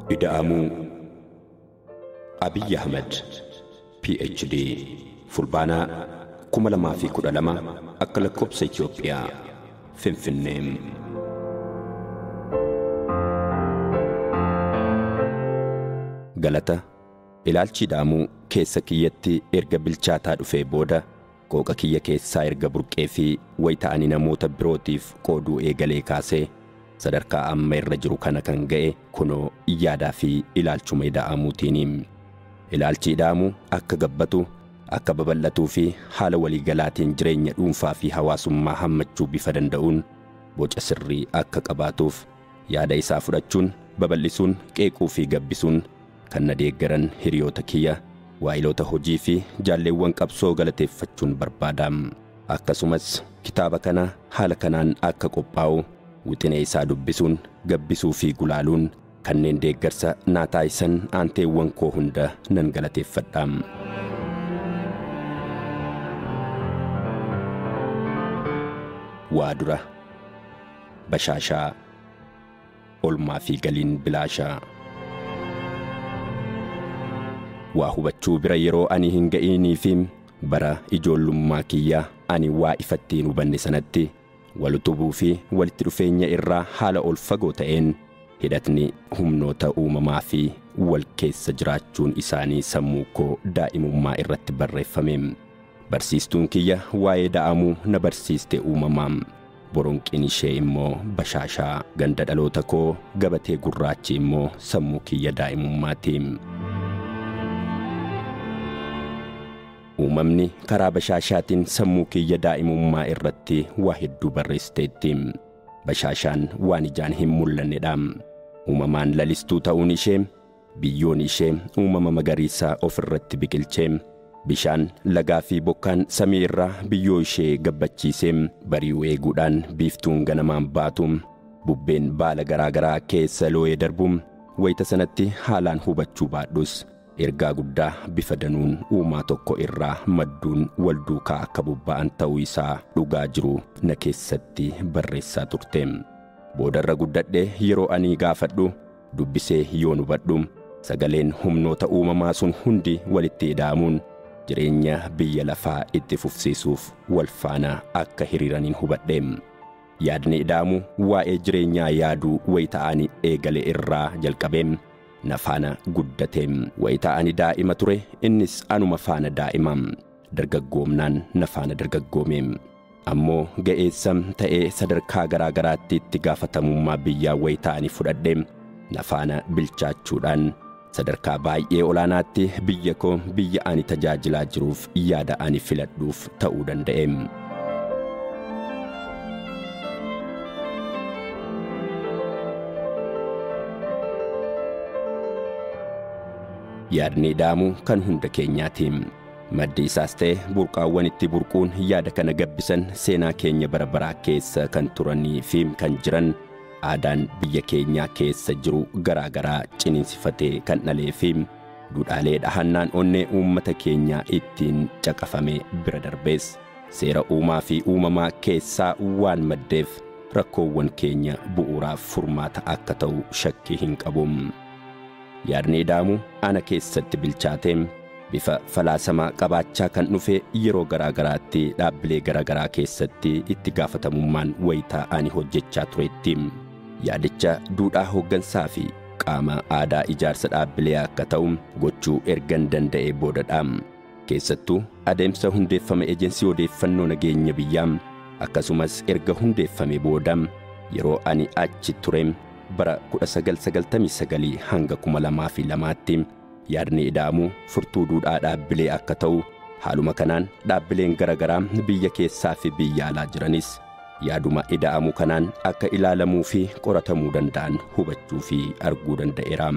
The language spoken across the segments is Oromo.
Ida'amuu Abiy Ahmed PhD Fulbaanaa 2012 akka lakkoobsa Itoophiyaa Finfinnee. Galata ilaalchi ida'amuu keessa kiyyatti erga bilchaataa dhufee booda qooqa kiyya keessaa erga burqee fi wayita ani namoota birootiif qooduu eegalee kaasee sadarkaa amma irra jiru kana kan ga'e kunoo yaadaa fi ilaalchuma ida'amuutiin. Ilaalchi ida'amuu akka gabbatu, akka babal'atuu fi haala waliigalaatiin jireenya dhuunfaa fi hawaasummaa hammachuu bifa danda'uun boca sirrii akka qabaatuuf yaada isaa fudhachuun, babal'isuun, qeequu fi gabbisuun kan na deeggaran hiriyoota kiyya, waayiloota hojii fi jaalleewwan qabsoo galateeffachuun barbaada. Akkasumas kitaaba kana haala kanaan akka qophaa'u wixinee isaa dubbisuun, gabbisuu fi gulaaluun kanneen deeggarsa naa taasisan aanteewwan koo hunda nan galateeffadha. Waa dura bashaashaa olmaa fi galiin bilaashaa. Waa hubachuu bira yeroo ani hin ga'inii fi bara ijoollummaa kiyya ani waa ifatti hin hubanne sanatti wal utubuu fi walitti dhufeenya irraa haala ol fagoo ta'een hidhatni humnoota uumamaa fi wal keessa jiraachuun isaanii sammuu koo daa'imummaa irratti barreeffame. Barsiistuun kiyya waa'ee ida'amuu na barsiiste uumamaa. Boronqiin ishee immoo bashaashaa, ganda dhaloota koo gabatee gurraachi immoo sammuu kiyya daa'imummaati. Uumamni karaa bashaashaatiin sammuu kiyya daa'imummaa irratti waa hedduu barreessiteetti. Bashaashaan waan ijaan hin mul'annedha. Uumamaan lalistuu ta'uun ishee, biyyoon ishee uumama magariisaa ofirratti biqilchee, bishaan lagaa fi bokkaan samii irraa biyyoo ishee gabbachiisee bari'uu eeguudhaan biiftuun ganamaan baatu, bubbeen baala garaagaraa keessa looyee darbu, wayita sanatti haalaan hubachuu baadhus ergaa guddaa bifa danuun uumaa tokko irraa madduun wal duukaa akka bobba'an ta'uu isaa dhugaa jiru na keessatti barreessaa turte. Boodarra guddadhee yeroo ani gaafadhu dubbisee yoon hubadhu sagaleen humnoota uumamaa sun hundi walitti ida'amuun jireenya biyya lafaa itti fufsiisuuf wal faana akka hiriiraniin hubadhe. Yaadni ida'amu waa'ee jireenyaa yaaduu wayita ani eegale irraa jalqabee na faana guddate. Wayita ani daa'ima ture innis anuma faana daa'ima, dargaggoomnaan na faana dargaggoome. Ammoo ga'eessa ta'ee sadarkaa garaagaraatti itti gaafatamummaa biyyaa wayita ani fudhadhe na faana bilchaachuudhaan sadarkaa baay'ee olaanaatti biyya koo biyya ani tajaajilaa jiruuf yaada ani filadhuuf ta'uu danda'e. Yaadni ida'amuu kan hunda keenyaati. Maddi isaas ta'e burqaawwan itti burquun yaada kana gabbisan seenaa keenya bara baraa keessa kan turanii fi kan jiran aadaan biyya keenyaa keessa jiru garaagaraa ciniinsifatee kan dhalee fi duudhaalee dhahannaan onnee uummata keenyaa ittiin caqafame bira darbees seera uumaa fi uumamaa keessaa waan maddeef rakkoowwan keenya bu'uuraaf furmaata akka ta'u shakkii hin qabu. Yaadni ida'amuu ana keessatti bilchaatee bifa falaasamaa qabaachaa kan dhufe yeroo garaagaraatti dhaabbilee garaagaraa keessatti itti gaafatamummaan wayitaa ani hojjechaa turetti. Yaadicha duudhaa hooggansaa fi qaama aadaa ijaarsa dhaabbilee akka ta'u gochuu ergan danda'e boodadha. Keessattuu adeemsa hundeeffame ejensii odeeffannoo nageenya biyyaa akkasumas erga hundeeffame booda yeroo ani achi ture bara 1999 hanga 2002tti yaadni ida'amuu furtuu duudhaa dhaabbilee akka ta'u haaluma kanaan dhaabbileen garaagaraa biyya keessaa fi biyya alaa jiranis yaaduma ida'amuu kanaan akka ilaalamuu fi qoratamuu danda'an hubachuu fi arguu danda'eera.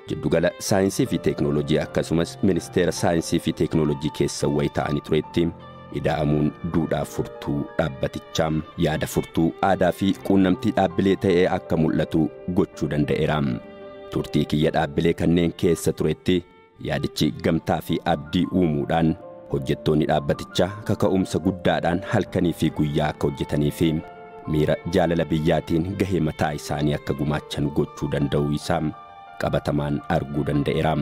Jiddugala saayinsii fi teeknooloojii akkasumas ministeera saayinsii fi teeknooloojii keessa wayita ani turetti ida'amuun duudhaa furtuu dhaabbatichaa yaada furtuu aadaa fi quunnamtii dhaabbilee ta'ee akka mul'atu gochuu danda'eera. Turtii kiyya dhaabbilee kanneen keessa turetti yaadichi gamtaa fi abdii uumuudhaan hojjettoonni dhaabbatichaa kaka'umsa guddaadhaan halkanii fi guyyaa akka hojjetanii fi miira jaalala biyyaatiin gahee mataa isaanii akka gumaachan gochuu danda'uu isaa qabatamaan arguu danda'eera.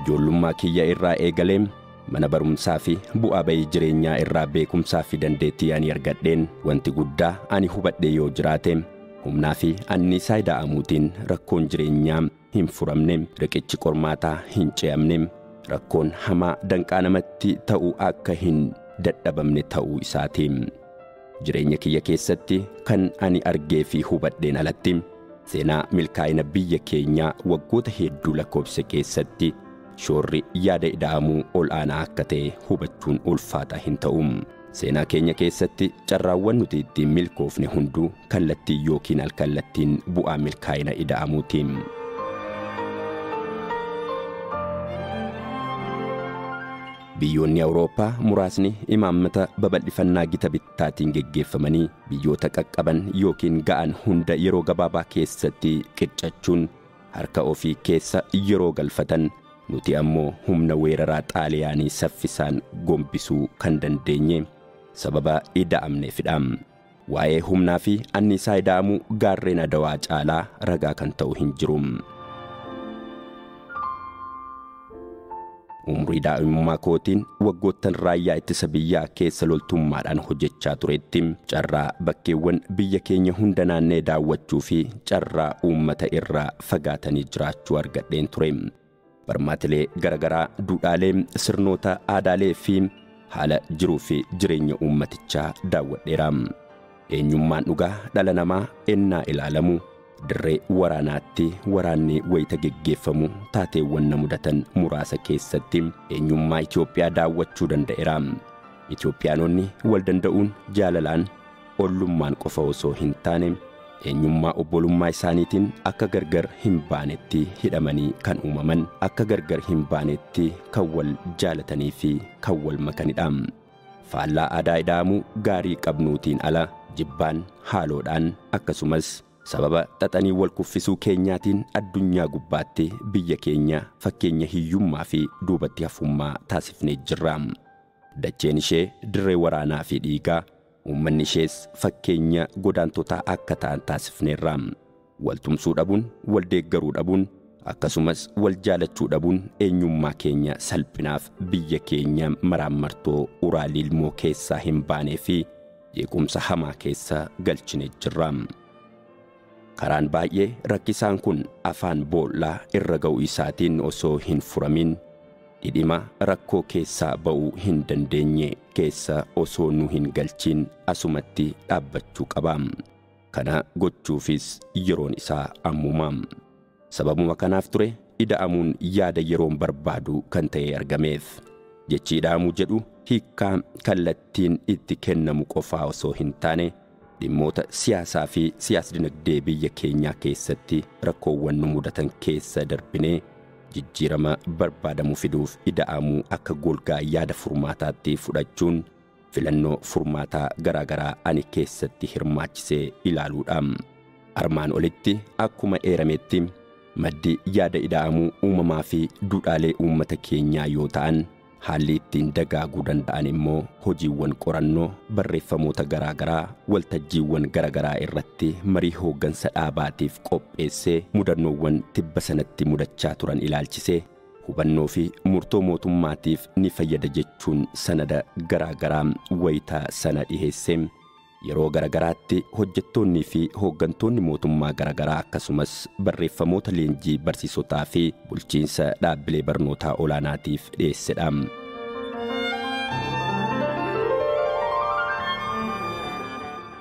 Ijoollummaa kiyya irraa eegalee mana barumsaa fi bu'aa bayii jireenyaa irraa beekumsaa fi dandeettii ani argadheen wanti guddaa ani hubadhe yoo jiraate humnaa fi anniisaa ida'amuutiin rakkoon jireenyaa hin furamne, riqichi qormaataa hin ce'amne, rakkoon hamaa danqaa namatti ta'uu akka hin dadhabamne ta'uu isaati. Jireenya kiyya keessatti kan ani argee fi hubadheen alatti seenaa milkaa'ina biyya keenyaa waggoota hedduu lakkoofse keessatti shoorri yaada ida'amuu ol aanaa akka ta'e hubachuun ulfaataa hin ta'u. Seenaa keenya keessatti carraawwan nuti ittiin milkoofne hunduu kallattii yookiin alkallattiin bu'aa milkaa'ina ida'amuuti. Biyyoonni Awurooppaa muraasni imaammata babal'ifannaa gita bittaatiin geggeeffamanii biyyoota qaqqaban yookiin ga'an hunda yeroo gabaabaa keessatti qircachuun harka ofii keessa yeroo galfatan, nuti ammoo humna weeraraa Xaaliyaanii saffisaan gombisuu kan dandeenye sababa ida'amneefidha. Waa'ee humnaa fi anniisaa ida'amuu gaarreen Adawaa caalaa ragaa kan ta'u hin jiru. Umrii daa'imummaa kootiin waggoottan raayyaa ittisa biyyaa keessa loltummaadhaan hojjechaa turetti carraa bakkeewwan biyya keenya hunda naannee daawwachuu fi carraa uummata irraa fagaatanii jiraachuu argadheen ture. Barmaatilee garaagaraa, duudhaalee, sirnoota aadaalee fi haala jiruu fi jireenya uummatichaa daawwadheera. Eenyummaan dhugaa dhala namaa ennaa ilaalamu dirree waraanaatti waraanni wayita geggeeffamu taateewwan na mudatan muraasa keessatti eenyummaa Itoophiyaa daawwachuu danda'eera. Itoophiyaanonni wal danda'uun jaalalaan ollummaan qofa osoo hin taane eenyummaa obbolummaa isaaniitiin akka gargar hin baanetti hidhamanii kan uumaman, akka gargar hin baanetti kan wal jaalatanii fi kan wal makanidha. Faallaa aadaa ida'amuu gaarii qabnuutiin ala jibbaan, haaloodhaan akkasumas sababa xaxanii wal kuffisuu keenyaatiin addunyaa gubbaatti biyya keenya fakkeenya hiyyummaa fi duubatti hafummaa taasifnee jirra. Dacheen ishee dirree waraanaa fi dhiigaa, uummanni ishees fakkeenya godaantotaa akka ta'an taasifneerra. Wal tumsuu dhabuun, wal deeggaruu dhabuun, akkasumas wal jaalachuu dhabuun eenyummaa keenya salphinaaf biyya keenya maraammartoo uraa lilmoo keessaa hin baanee fi jeequmsa hamaa keessa galchine jirra. Karaan baay'ee rakkisaan kun afaan boollaa irra ga'uu isaatiin osoo hin furamin dhidhima rakkoo keessaa ba'uu hin dandeenye keessa osoo nu hin galchin asumatti dhaabbachuu qaba. Kana gochuufis yeroon isaa ammuma. Sababuma kanaaf ture ida'amuun yaada yeroon barbaadu kan ta'e argameef. Jechi ida'amuu jedhu hiikkaa kallattiin itti kennamu qofaa osoo hin taane dhimmoota siyaasaa fi siyaas-dinagdee biyya keenyaa keessatti rakkoowwan nu mudatan keessa darbinee jijjiirama barbaadamu fiduuf ida'amuu akka golgaa yaada furmaataatti fudhachuun filannoo furmaataa garaagaraa ani keessatti hirmaachisee ilaaluudha. Armaan olitti akkuma eerametti maddi yaada ida'amuu uumamaa fi duudhaalee uummata keenyaa yoo ta'an, haalli ittiin dagaaguu danda'an immoo hojiiwwan qorannoo, barreeffamoota garaagaraa, waltajjiiwwan garaagaraa irratti marii hooggansa dhaabaatiif qopheessee mudannoowwan tibba sanatti mudachaa turan ilaalchisee hubannoo fi murtoo mootummaatiif ni fayyada jechuun sanada garaagaraa wayitaa sana dhiheessee yeroo garaagaraatti hojjettoonnii fi hooggantoonni mootummaa garaagaraa akkasumas barreeffamoota leenjii barsiisotaa fi bulchiinsa dhaabbilee barnootaa olaanaatiif dhiyeessedha.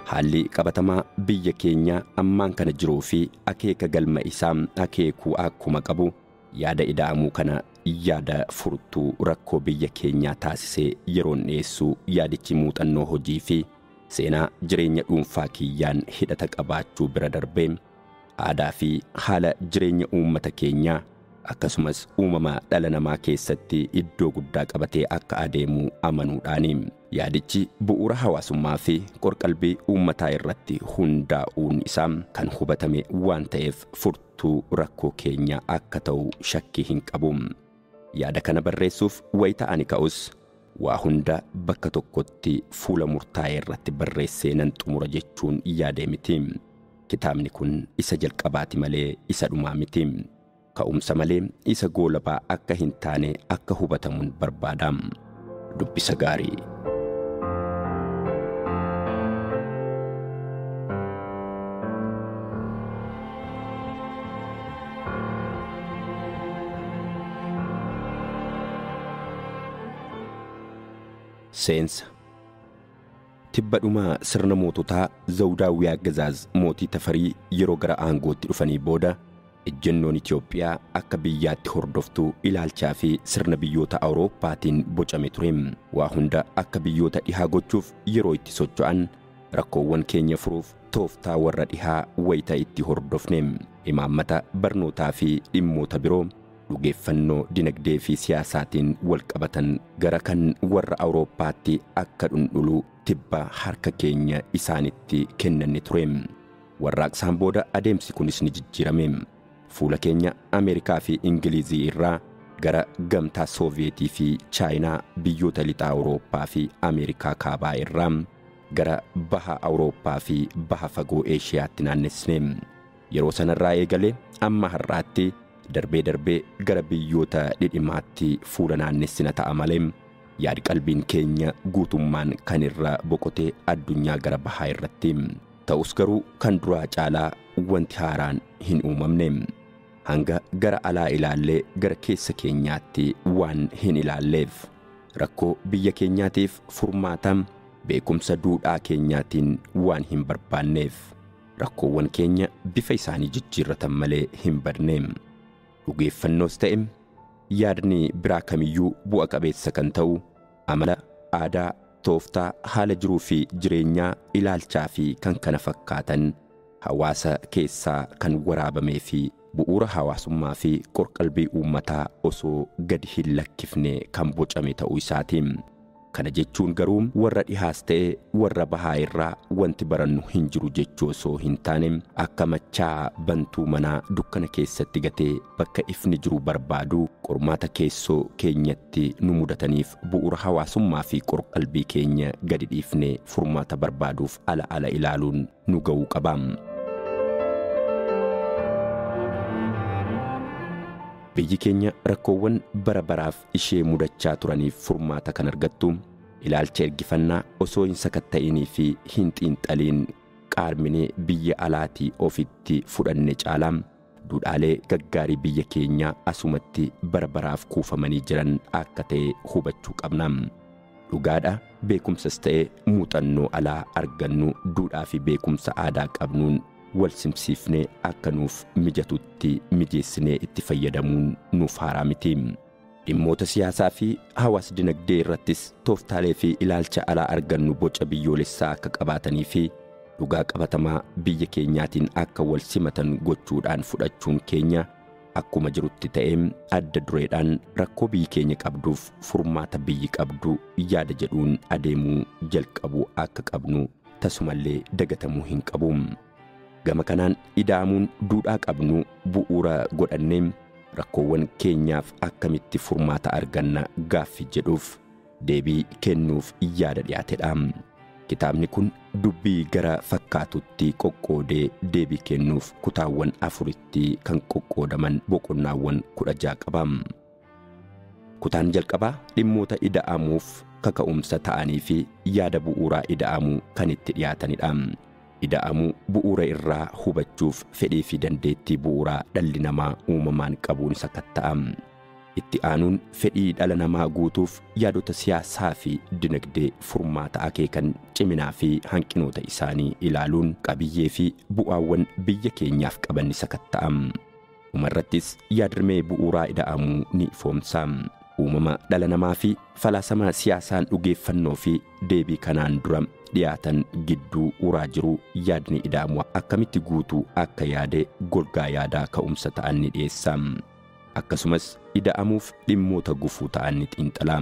Haalli qabatamaa biyya keenyaa ammaan kana jiruu fi akeeka galma isaa akeekuu akkuma qabu yaada ida'amuu kana yaada furtuu rakkoo biyya keenyaa taasisee yeroon dhiyeessuu yaadichi muuxannoo hojii fi seenaa jireenya dhuunfaa kiyyaan hidhata qabaachuu bira darbee aadaa fi haala jireenya uummata keenyaa akkasumas uumama dhala namaa keessatti iddoo guddaa qabatee akka adeemu amanuudhaani. Yaadichi bu'uura hawaasummaa fi qorqalbii uummataa irratti hundaa'uun isaa kan hubatame waan ta'eef furtuu rakkoo keenyaa akka ta'u shakkii hin qabu. Yaada kana barreessuuf wayita ani ka'us Waa hunda bakka tokkotti fuula murtaa'e irratti barreessee nan xumura jechuun yaadee miti. Kitaabni kun isa jalqabaati malee isa dhumaa miti. Ka'umsa malee isa goolabaa akka hin taane akka hubatamuun barbaada. Dubbisa gaarii. Seensa. Tibba dhumaa sirna moototaa Zawudaawwi Aggazaaz mootii Tafarii yeroo gara aangootti dhufanii booda ejjennoon Itoophiyaa akka biyyaatti hordoftuu ilaalchaa fi sirna biyyoota Awurooppaatiin bocame ture. Waa hunda akka biyyoota dhihaa gochuuf yeroo itti socho'an rakkoowwan keenya furuuf tooftaa warra dhihaa wayita itti hordofne. Imaammata barnootaa fi dhimmoota biroo dhugeeffannoo dinagdee fi siyaasaatiin wal qabatan gara kan warra Awurooppaatti akka dhundhulu tibba harka keenya isaanitti kennanne ture. Warraaqsaan booda adeemsi kunis ni jijjiirame. Fuula keenya Ameerikaa fi Ingilizii irraa gara gamtaa Sooviyetii fi Chaayinaa biyyoota lixaa Awurooppaa fi Ameerikaa kaabaa irraa gara baha Awurooppaa fi baha fagoo Eeshiyaatti naannessine. Yeroo sanarraa eegalee amma har'aatti darbee darbee gara biyyoota dhidhimaatti fuula naannessina ta'a malee yaad qalbiin keenya guutummaan kan irra boqotee addunyaa gara bahaa irratti. Ta'us garuu kan duraa caalaa wanti haaraan hin uumamne. Hanga gara alaa ilaallee gara keessa keenyaatti waan hin ilaalleef rakkoo biyya keenyaatiif furmaata beekumsa duudhaa keenyaatiin waan hin barbaanneef rakkoowwan keenya bifa isaanii jijjiirratan malee hin badne. Dhugeeffannoos ta'e yaadni biraa kamiyyuu bu'a qabeessa kan ta'u amala, aadaa, tooftaa, haala jiruu fi jireenyaa, ilaalchaa fi kan kana fakkaatan hawaasa keessaa kan waraabamee fi bu'uura hawaasummaa fi qorqalbii uummataa osoo gadi hin lakkifne kan bocame ta'uu isaati. Kana jechuun garuu warra dhihaas ta'e warra bahaa irraa wanti barannu hin jiru jechuu osoo hin taane akka machaa bantuu manaa dukkana keessatti gatee bakka ifni jiru barbaadu qormaata keessoo keenyatti nu mudataniif bu'uura hawaasummaa fi qorqalbii keenya gadi dhiifne furmaata barbaaduuf ala ala ilaaluun nu ga'uu qaba. Biyyi keenya rakkoowwan bara baraaf ishee mudachaa turaniif furmaata kan argattu ilaalcha ergifannaa osoo hin sakatta'inii fi hin xiinxaliin qaarminee biyya alaatii ofitti fudhanne caalaa duudhaalee gaggaarii biyya keenyaa asumatti bara baraaf kuufamanii jiran akka ta'e hubachuu qabna. Dhugaadha, beekumsas ta'e muuxannoo alaa argannu duudhaa fi beekumsa aadaa qabnuun wal simsiifnee akka nuuf mijatutti mijeessinee itti fayyadamuun nuuf haaraa miti. Dhimmoota siyaasaa fi hawaas dinagdee irrattis tooftaalee fi ilaalcha alaa argannu boca biyyoolessaa akka qabaatanii fi dhugaa qabatamaa biyya keenyaatiin akka wal simatan gochuudhaan fudhachuun keenya akkuma jirutti ta'ee adda dureedhaan rakkoo biyyi keenya qabduuf furmaata biyyi qabdu yaada jedhuun adeemuu jalqabuu akka qabnu tasumallee dagatamuu hin qabu. Gama kanaan ida'amuun duudhaa qabnu bu'uura godhannee rakkoowwan keenyaaf akkamitti furmaata arganna gaaffii jedhuuf deebii kennuuf yaada dhiyaatedha. Kitaabni kun dubbii gara fakkaatutti qoqqoodee deebii kennuuf kutaawwan 4tti kan qoqqoodaman boqonnaawwan 16 qaba. Kutaan jalqabaa dhimmoota ida'amuuf kaka'umsa ta'anii fi yaada bu'uuraa ida'amuu kan itti dhiyaatanidha. Ida'amuu bu'uura irraa hubachuuf fedhii fi dandeettii bu'uuraa dhalli namaa uumamaan qabuun sakatta'a. Itti aanuun fedhii dhala namaa guutuuf yaadota siyaasaa fi dinagdee furmaata akeekan ciminaa fi hanqinoota isaanii ilaaluun qabiyyee fi bu'aawwan biyya keenyaaf qaban ni sakatta'a. Dhumarrattis yaadrimee bu'uuraa ida'amuu ni ifoomsa. Uumama dhala namaa fi falaasama siyaasaan dhugeeffannoo fi deebii kanaan dura dhiyaatan gidduu uraa jiru yaadni ida'amu akkamitti guutuu akka yaade golgaa yaadaa ka'umsa ta'an ni dhiyeessa. Akkasumas ida'amuuf dhimmoota gufuu ta'an ni xiinxala.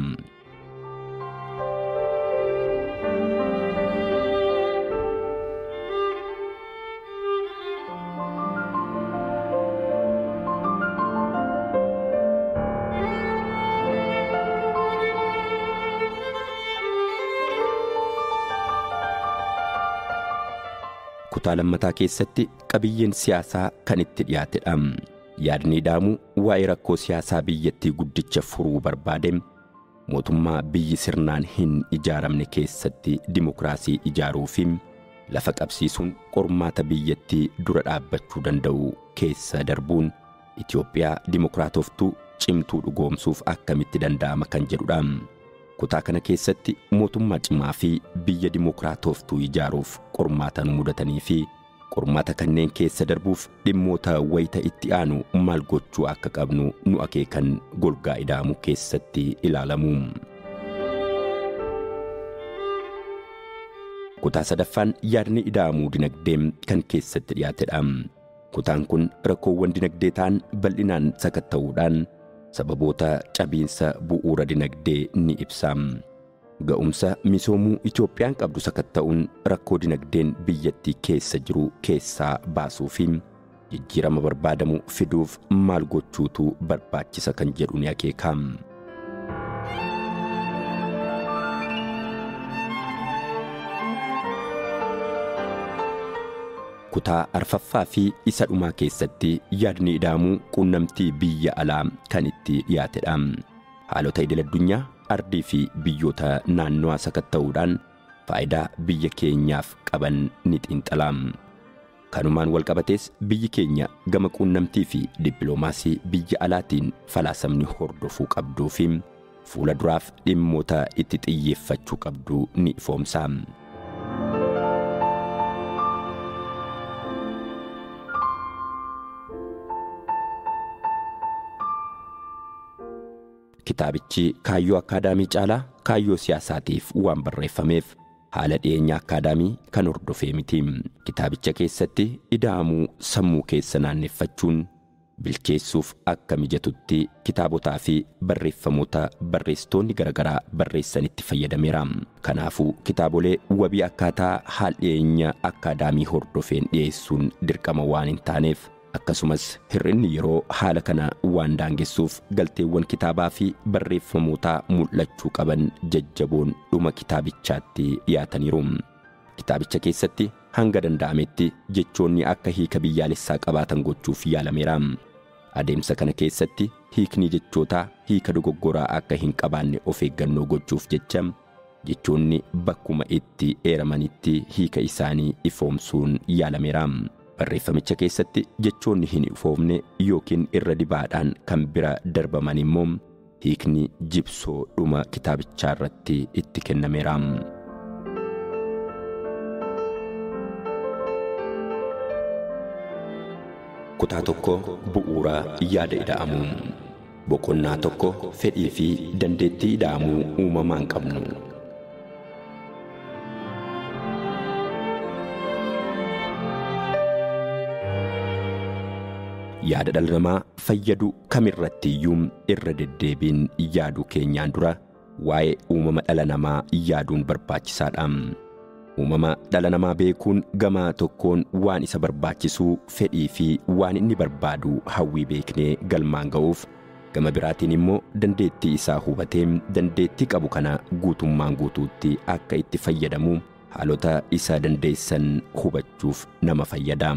Kutaa lammataa keessatti qabiyyeen siyaasaa kan itti dhiyaatedha. Yaadni ida'amuu waa'ee rakkoo siyaasaa biyyattii guddicha furuu barbaade mootummaa biyyi sirnaan hin ijaaramne keessatti dimokiraasii ijaaruu fi lafa qabsiisuun qormaata biyyattii dura dhaabbachuu danda'u keessa darbuun Itoophiyaa dimokiraatoftuu cimtuu dhugoomsuuf akkamitti danda'ama kan jedhudha. Kutaa kana keessatti mootummaa cimaa fi biyya dimokiraatoftuu ijaaruuf qormaata nu mudatanii fi qormaata kanneen keessa darbuuf dhimmoota wayita itti aanu maal gochuu akka qabnu nu akeekan golgaa ida'amuu keessatti ilaalamu. Kutaa sadaffaan yaadni ida'amuu dinagdee kan keessatti dhiyaatedha. Kutaan kun rakkoowwan dinagdee ta'an bal'inaan sakatta'uudhaan sababoota cabiinsa bu'uura dinagdee ni ibsa. Ga'umsa misoomuu Itoophiyaan qabdu sakatta'uun rakkoo dinagdeen biyyattii keessa jiru keessaa baasuu fi jijjiirama barbaadamu fiduuf maal gochuutu barbaachisa kan jedhu ni akeeka. Kutaa arfaffaa fi isa dhumaa keessatti yaadni ida'amuu quunnamtii biyya alaa kan itti dhiyaatedha. Haalota idil addunyaa, ardii fi biyyoota naannoo sakatta'uudhaan faayidaa biyya keenyaaf qaban ni xiinxala. Kanumaan walqabatees biyyi keenya gama quunnamtii fi dippiloomaasii biyya alaatiin falaasamni hordofuu qabduu fi fuula duraaf dhimmoota itti xiyyeeffachuu qabdu ni ifoomsa. Kitaabichi kaayyoo akkaadaamii caalaa kaayyoo siyaasaatiif waan barreeffameef haala dhiyeenya akkaadaamii kan hordofee miti. Kitaabicha keessatti ida'amuu sammuu keessa naanneffachuun bilcheessuuf akka mijatutti kitaabotaa fi barreeffamoota barreessitoonni garaagaraa barreessanitti fayyadameera. Kanaafuu kitaabolee wabii akkaataa haala dhiyeenya akkaadaamii hordofeen dhiyeessuun dirqama waan hin taaneef, akkasumas hir'inni yeroo haala kana waan daangessuuf galteewwan kitaabaa fi barreeffamoota mul'achuu qaban jajjaboon dhuma kitaabichaatti dhiyaataniiru. Kitaabicha keessatti hanga danda'ametti jechoonni akka hiika biyyaalessaa qabaatan gochuuf yaalameera. Adeemsa kana keessatti hiikni jechootaa hiika dogoggoraa akka hin qabaanne of eeggannoo gochuuf jecha jechoonni bakkuma itti eeramanitti hiika isaanii ifoomsuun yaalameera. Barreeffamicha keessatti jechoonni hin ifoomne yookiin irra dibaadhaan kan bira darbaman immoo hiikni jibsoo dhuma kitaabichaa irratti itti kennameera. Kutaa tokko bu'uura yaada ida'amuu. Boqonnaa tokko fedhii fi dandeettii ida'amuu uumamaan qabnu. Yaada dhala namaa fayyadu kamirratti iyyuu irra deddeebiin yaaduu keenyaan dura waa'ee uumama dhala namaa yaaduun barbaachisaadha. Uumama dhala namaa beekuun gama tokkoon waan isa barbaachisuu fedhii fi waan inni barbaadu hawwii beeknee galmaan ga'uuf, gama biraatiin immoo dandeettii isaa hubatee dandeettii qabu kana guutummaan guutuutti akka itti fayyadamu haalota isa dandeessan hubachuuf nama fayyada.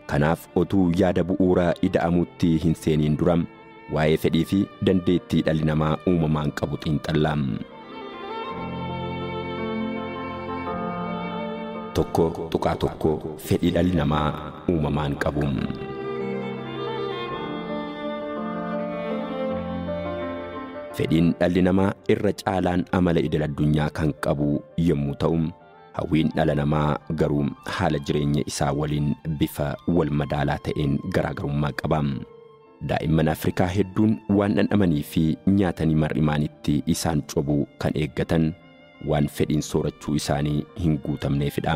Kanaaf otuu yaada bu'uura ida'amuutti hin seeniin dura waa'ee fedhii fi dandeettii dhalli namaa uumamaan qabu xiinxalla. 1.1 Fedhii dhalli namaa uumamaan qabu. Fedhiin dhalli namaa irra caalaan amala idil addunyaa kan qabu yommuu ta'u, hawwiin dhala namaa garuu haala jireenya isaa waliin bifa wal madaalaa ta'een garaagarummaa qaba. Daa'imman Afrikaa hedduun waan dhandhamanii fi nyaatanii mar'imaanitti isaan cobu kan eeggatan waan fedhiin soorachuu isaanii hin guutamneefidha.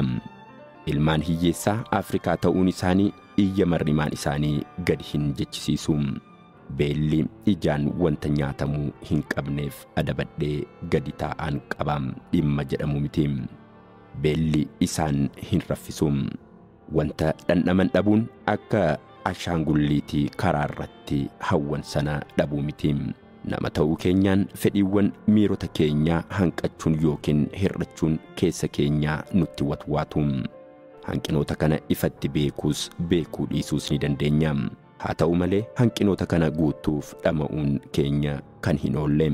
Ilmaan hiyyeessaa Afrikaa ta'uun isaanii iyya mar'imaan isaanii gadi hin jechisiisu. Beelli ijaan wanta nyaatamuu hin qabneef adabadhee gadi taa'aan qaba dhimma jedhamu miti. Beelli isaan hin raffisu. Wanta dhandhaman dhabuun akka ashaangulliitii karaa irratti hawwan sana dhabuu miti. Nama ta'uu keenyaan fedhiiwwan miirota keenyaa hanqachuun yookiin hir'achuun keessa keenyaa nutti watwaatu. Hanqinoota kana ifatti beekuus beekuu dhiisuus ni dandeenya. Haa ta'u malee hanqinoota kana guutuuf dhama'uun keenya kan hin oolle.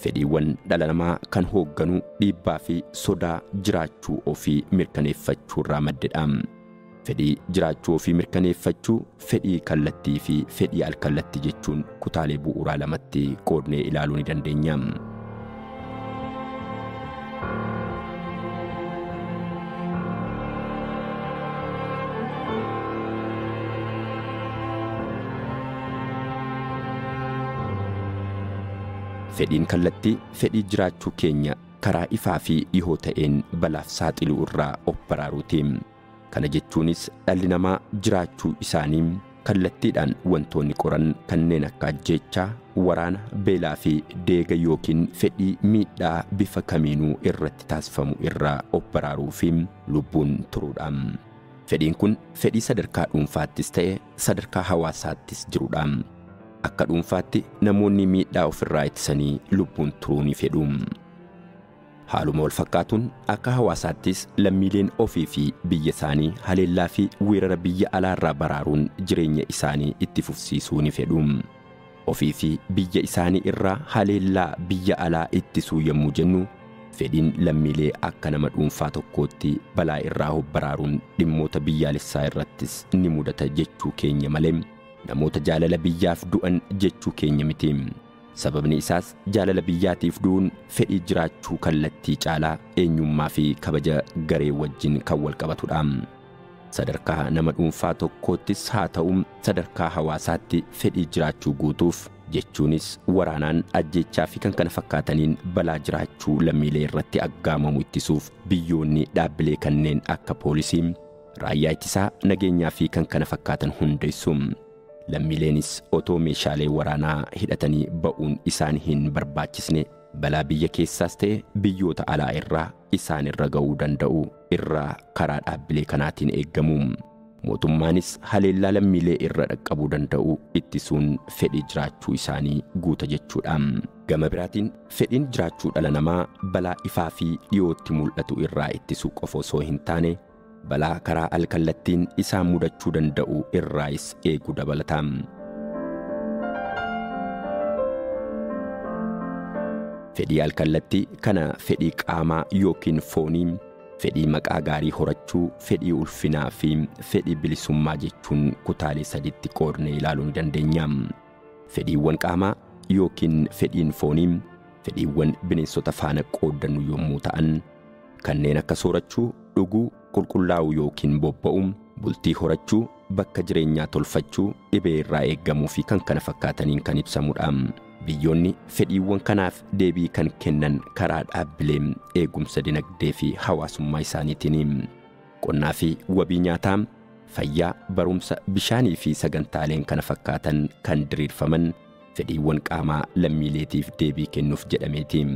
Fedhiiwwan dhala namaa kan hoogganu dhiibbaa fi sodaa jiraachuu ofii mirkaneeffachuu irraa maddedha. Fedhii jiraachuu ofii mirkaneeffachuu, fedhii kallattii fi fedhii alkallattii jechuun kutaalee bu'uuraa lamatti qoodnee ilaaluu ni dandeenya. Fedhiin kallattii fedhii jiraachuu keenya karaa ifaa fi dhihoo ta'een balaaf saaxiluu irraa of baraaruuti. Kana jechuunis dhalli namaa jiraachuu isaanii kallattiidhaan wantoonni qoran kanneen akka ajjeechaa, waraana, beelaa fi deega yookiin fedhii miidhaa bifa kamiinuu irratti taasifamu irraa of baraaruu fi lubbuun turuudha. Fedhiin kun fedhii sadarkaa dhuunfaattis ta'e sadarkaa hawaasaattis jirudha. Akka dhuunfaatti namoonni miidhaa ofirraa ittisanii lubbuun turuu ni fedhu. Haaluma wal fakkaatuun akka hawaasaattis lammiileen ofii fi biyya isaanii haleellaa fi weerara biyya alaarraa baraaruun jireenya isaanii itti fufsiisuu ni fedhu. Ofii fi biyya isaanii irraa haleellaa biyya alaa ittisuu yommuu jennu fedhiin lammiilee akka nama dhuunfaa tokkootti balaa irraa of baraaruun dhimmoota biyyaalessaa irrattis ni mudata jechuu keenya malee namoota jaalala biyyaaf du'an jechuu keenya miti. Sababni isaas jaalala biyyaatiif du'uun fedhii jiraachuu kallattii caalaa eenyummaa fi kabaja garee wajjin kan wal qabatudha. Sadarkaa nama dhuunfaa tokkoottis haa ta'u sadarkaa hawaasaatti fedhii jiraachuu guutuuf jechuunis waraanaan ajjeechaa fi kan kana fakkaataniin balaa jiraachuu lammiilee irratti aggaamamu ittisuuf biyyoonni dhaabbilee kanneen akka poolisii, raayyaa ittisaa, nageenyaa fi kan kana fakkaatan hundeessu. Lammiileenis otoo meeshaalee waraanaa hidhatanii ba'uun isaan hin barbaachisne balaa biyya keessaas ta'e biyyoota alaa irraa isaan irra ga'uu danda'u irraa karaa dhaabbilee kanaatiin eeggamu. Mootummaanis haleellaa lammiilee irra dhaqqabuu danda'u ittisuun fedhii jiraachuu isaanii guuta jechuudha. Gama biraatiin fedhiin jiraachuu dhala namaa balaa ifaa fi dhiyootti mul'atu irraa ittisuu qofa osoo hin taane balaa karaa alkallattiin isaan mudachuu danda'u irraayis eeguu dabalata. Fedhii alkallattii kana fedhii qaamaa yookiin foonii, fedhii maqaa gaarii horachuu, fedhii ulfinaa fi fedhii bilisummaa jechuun kutaalee sadiitti qoodnee ilaaluu ni dandeenya. Fedhiiwwan qaamaa yookiin fedhiin foonii fedhiiwwan bineensota faana qooddannu yommuu ta'an kanneen akka soorachuu, dhuguu, qulqullaa'uu yookiin bobba'uu, bultii horachuu, bakka jireenyaa tolfachuu, dhibee irraa eeggamuu fi kan kana fakkaataniin kan ibsamudha. Biyyoonni fedhiiwwan kanaaf deebii kan kennan karaa dhaabbilee eegumsa dinagdee fi hawaasummaa isaaniitiin. Qonnaa fi wabii nyaataa, fayyaa, barumsa, bishaanii fi sagantaaleen kana fakkaatan kan diriirfaman fedhiiwwan qaamaa lammiileetiif deebii kennuuf jedhameeti.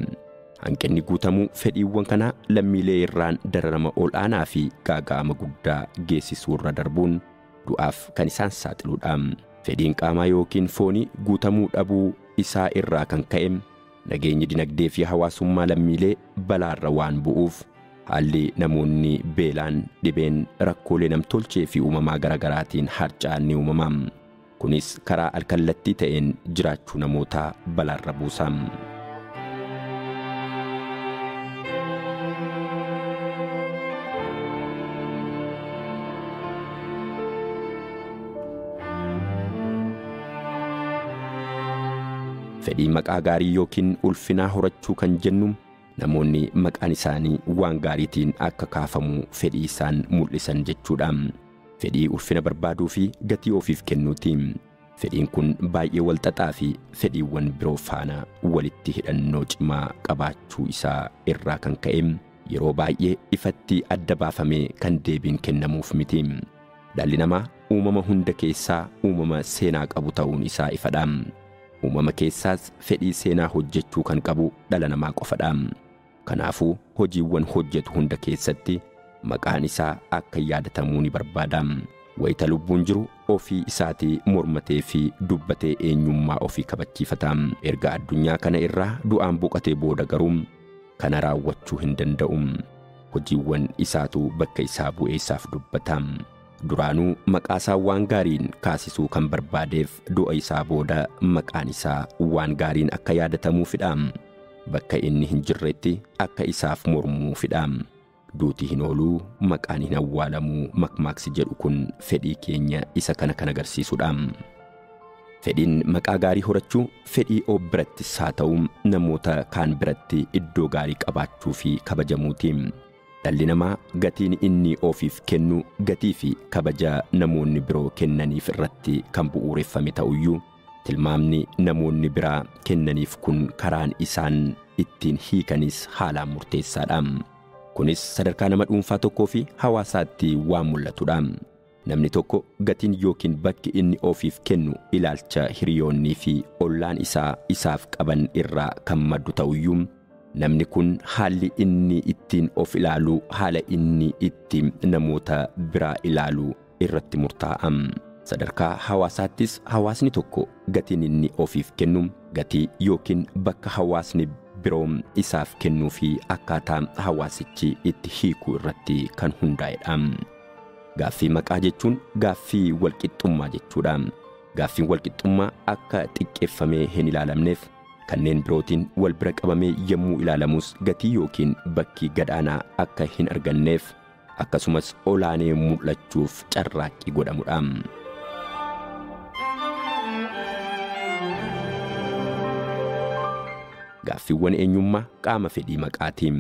Hanqinni guutamuu fedhiiwwan kanaa lammiilee irraan dararama ol'aanaa fi gaaga'ama guddaa geessisuu irra darbuun du'aaf kan isaan saaxiludha. Fedhiin qaamaa yookiin foonii guutamuu dhabuu isaa irraa kan ka'e nageenyi dinagdee fi hawaasummaa lammiilee balaarra waan bu'uuf haalli namoonni beelaan, dhibeen, rakkoolee namtolchee fi uumamaa garaagaraatiin harca'an ni uumama. Kunis karaa alkallattii ta'een jiraachuu namootaa balaarra buusa. Fedhii maqaa gaarii yookiin ulfinaa horachuu kan jennu namoonni maqaan isaanii waan gaariitiin akka kaafamu fedhii isaan mul'isan jechuudha. Fedhii ulfina barbaaduu fi gatii ofiif kennuuti. Fedhiin kun baay'ee walxaxaa fi fedhiiwwan biroo faana walitti hidhannoo cimaa qabaachuu isaa irraa kan ka'e yeroo baay'ee ifatti adda baafamee kan deebiin kennamuuf miti. Dhalli namaa uumama hunda keessaa uumama seenaa qabu ta'uun isaa ifadha. Uumama keessaas fedhii seenaa hojjechuu kan qabu dhala namaa qofadha. Kanaafuu hojiiwwan hojjetu hunda keessatti maqaan isaa akka yaadatamuu ni barbaada. Wayita lubbuun jiru ofii isaatii mormatee fi dubbatee eenyummaa ofii kabachiifata. Erga addunyaa kana irraa du'aan boqotee booda garuu kana raawwachuu hin danda'u. Hojiiwwan isaatu bakka isaa bu'ee isaaf dubbata. Duraanuu maqaa isaa waan gaariin kaasisuu kan barbaadeef du'a isaa booda maqaan isaa waan gaariin akka yaadatamuufidha. Bakka inni hin jirretti akka isaaf mormuufidha. Duuti hin ooluu, maqaan hin awwaalamuu makmaaksi jedhu kun fedhii keenya isa kana kan agarsiisudha. Fedhiin maqaa gaarii horachuu fedhii of birattis haa ta'u namoota kaan biratti iddoo gaarii qabaachuu fi kabajamuuti. Dhalli namaa gatiin inni ofiif kennu gatii fi kabaja namoonni biroo kennaniif irratti kan bu'uureffame ta'uyyuu tilmaamni namoonni biraa kennaniif kun karaan isaan ittiin hiikanis haalaan murteessaadha. Kunis sadarkaa nama dhuunfaa tokkoo fi hawaasaatti waan mul'atudha. Namni tokko gatiin yookiin bakki inni ofiif kennu ilaalcha hiriyoonnii fi ollaan isaa isaaf qaban irraa kan maddu ta'uyyuu namni kun haalli inni ittiin of ilaalu haala inni ittiin namoota biraa ilaalu irratti murtaa'a. Sadarkaa hawaasaattis hawaasni tokko gatiin inni ofiif kennu gatii yookiin bakka hawaasni biroo isaaf kennuu fi akkaataa hawaasichi itti hiikuu irratti kan hundaa'edha. Gaaffii maqaa jechuun gaaffii walqixxummaa jechuudha. Gaaffiin walqixxummaa akka xiqqeeffamee hin ilaalamneef kanneen birootiin wal bira qabamee yommuu ilaalamus gatii yookiin bakki gadaanaa akka hin arganneef akkasumas olaanee mul'achuuf carraaqqii godhamudha. Gaaffiiwwan eenyummaa qaama fedhii maqaatiin,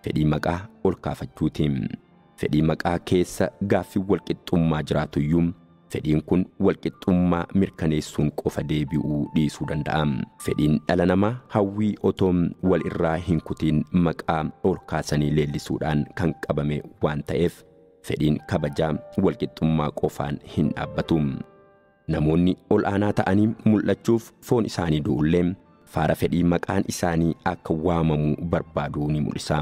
fedhii maqaa ol kaafachuutiin, fedhii maqaa keessa gaaffii walqixxummaa jiraatuyyuu fedhiin kun walqixxummaa mirkaneessuun qofa deebi'uu dhiisuu danda'a. Fedhiin dhala namaa hawwii otoo wal irraa hin kutiin maqaa ol kaasanii leellisuudhaan kan qabame waan ta'eef fedhiin kabajaa walqixxummaa qofaan hin dhaabbatu. Namoonni ol aanaa ta'anii mul'achuuf foon isaanii du'ullee faara fedhii maqaan isaanii akka waamamu barbaaduu ni mul'isa.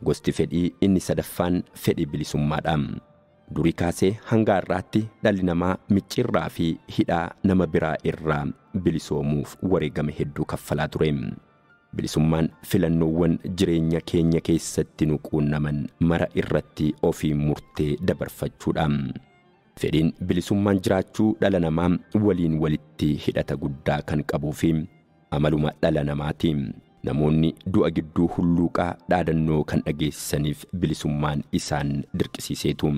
Gosti fedhii inni sadaffaan fedhii bilisummaadha. Durii kaasee hanga har'aatti dhalli namaa micciirraa fi hidhaa nama biraa irraa bilisoomuuf wareegama hedduu kaffalaa ture. Bilisummaan filannoowwan jireenya keenya keessatti nu quunnaman mara irratti ofii murtee dabarfachuudha. Fedhiin bilisummaan jiraachuu dhala namaa waliin walitti hidhata guddaa kan qabuu fi amaluma dhala namaati. Namoonni du'a gidduu hulluuqaa dhaadannoo kan dhageessisaniif bilisummaan isaan dirqisiiseetu.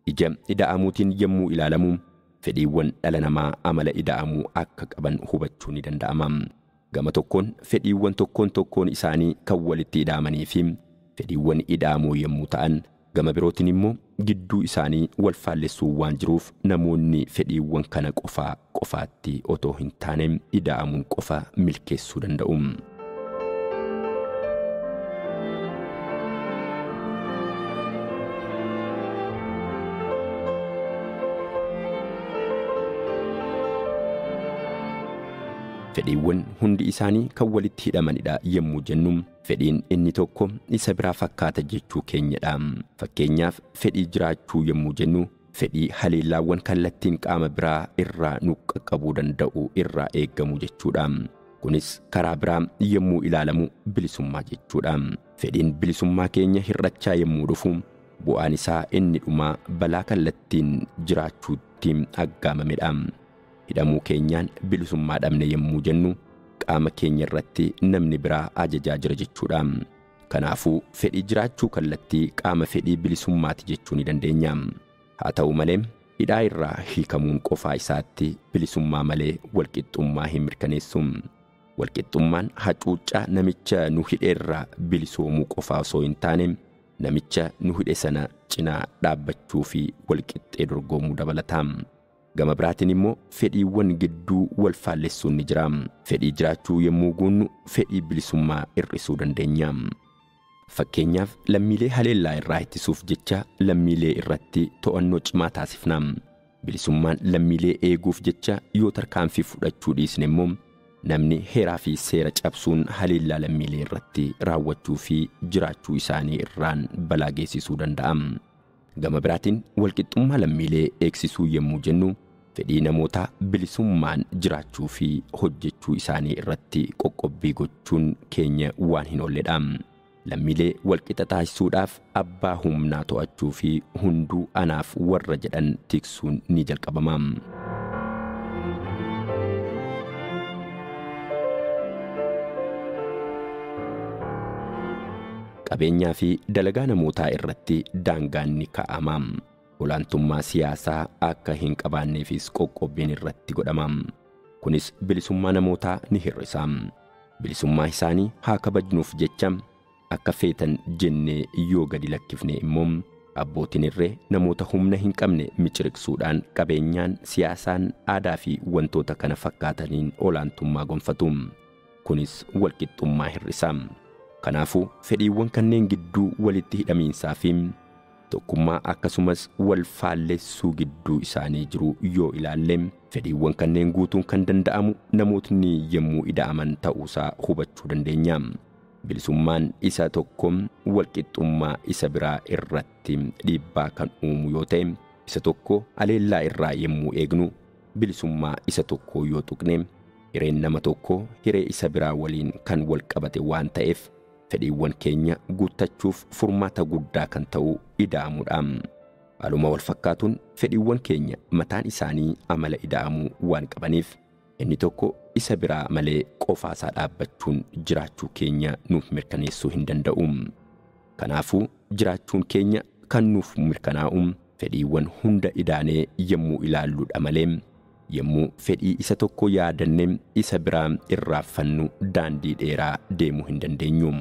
Ija ida'amuutiin yommuu ilaalamu fedhiiwwan dhala namaa amala ida'amuu akka qaban hubachuu ni danda'ama. Gama tokkoon fedhiiwwan tokkoon tokkoon isaanii kan walitti ida'amanii fi fedhiiwwan ida'amoo yommuu ta'an gama birootiin immoo gidduu isaanii wal faallessuu waan jiruuf namoonni fedhiiwwan kana qofaa qofaatti otoo hin taane ida'amuun qofa milkeessuu danda'u. Fedhiiwwan hundi isaanii kan walitti hidhamanidha yommuu jennu fedhiin inni tokko isa biraa fakkaata jechuu keenyadha. Fakkeenyaaf fedhii jiraachuu yommuu jennu fedhii haleellaawwan kallattiin qaama biraa irraa nu qaqqabuu danda'u irraa eeggamu jechuudha. Kunis karaa biraa yommuu ilaalamu bilisummaa jechuudha. Fedhiin bilisummaa keenya hir'achaa yommuu dhufu bu'aan isaa inni dhumaa balaa kallattiin jiraachuutti aggaamamedha. Hidhamuu keenyaan bilisummaa dhabne yommuu jennu qaama keenya irratti namni biraa ajajaa jira jechuudha. Kanaafuu fedhii jiraachuu kallattii qaama fedhii bilisummaati jechuu ni dandeenya. Haa ta'u malee hidhaa irraa hiikamuun qofaa isaatti bilisummaa malee walqixxummaa hin mirkaneessu. Walqixxummaan hacuuccaa namicha nu hidheerraa bilisoomuu qofaa osoo hin taane namicha nu hidhe sana cinaa dhaabbachuu fi walqixxee dorgomuu dabalata. Gama biraatiin immoo fedhiiwwan gidduu wal faallessuun ni jira. Fedhii jiraachuu yommuu guunnu fedhii bilisummaa hir'isuu dandeenya. Fakkeenyaaf lammiilee haleellaa irraa ittisuuf jecha lammiilee irratti to'annoo cimaa taasifna. Bilisummaan lammiilee eeguuf jecha yoo tarkaanfii fudhachuu dhiisne immoo namni heeraa fi seera cabsuun haleellaa lammiilee irratti raawwachuu fi jiraachuu isaanii irraan balaa geessisuu danda'a. Gama biraatiin walqixxummaa lammiilee eegsisuu yommuu jennu fedhii namootaa bilisummaan jiraachuu fi hojjechuu isaanii irratti qoqqobbii gochuun keenya waan hin oolledha. Lammiilee walqixa taasisuudhaaf abbaa humnaa to'achuu fi hunduu anaaf warra jedhan tiksuun ni jalqabama. Qabeenyaa fi dalagaa namootaa irratti daangaan ni kaa'ama. Olaantummaa siyaasaa akka hin qabaanneefis qoqqobbiin irratti godhama. Kunis bilisummaa namootaa ni hir'isa. Bilisummaa isaanii haa kabajnuuf jecha akka feetan jennee yoo gadi lakkifne immoo abbootiin irree namoota humna hin qabne miciriqsuudhaan qabeenyaan, siyaasaan, aadaa fi wantoota kana fakkaataniin olaantummaa gonfatu. Kunis walqixxummaa hir'isa. Kanaafuu fedhiiwwan kanneen gidduu walitti hidhamiinsaa fi tokkummaa akkasumas wal faallessuu gidduu isaanii jiru yoo ilaalle fedhiiwwan kanneen guutuun kan danda'amu namootni yommuu ida'aman ta'uusaa hubachuu dandeenya. Bilisummaan isa tokko walqixxummaa isa biraa irratti dhiibbaa kan uumu yoo ta'e, isa tokko aleellaa irraa yommuu eegnu bilisummaa isa tokko yoo tuqne hireen nama tokko hiree isa biraa waliin kan wal qabate waan ta'eef fedhiiwwan keenya guuttachuuf furmaata guddaa kan ta'u ida'amuudha. Haaluma wal fakkaatuun fedhiiwwan keenya mataan isaanii amala ida'amuu waan qabaniif inni tokko isa biraa malee qofaasaa dhaabbachuun jiraachuu keenya nuuf mirkaneessuu hin danda'u. Kanaafuu jiraachuun keenya kan nuuf mirkanaa'u fedhiiwwan hunda idaanee yommuu ilaalluudha malee yommuu fedhii isa tokko yaadannee isa biraa irraaffannu daandii dheeraa deemuu hin dandeenyu.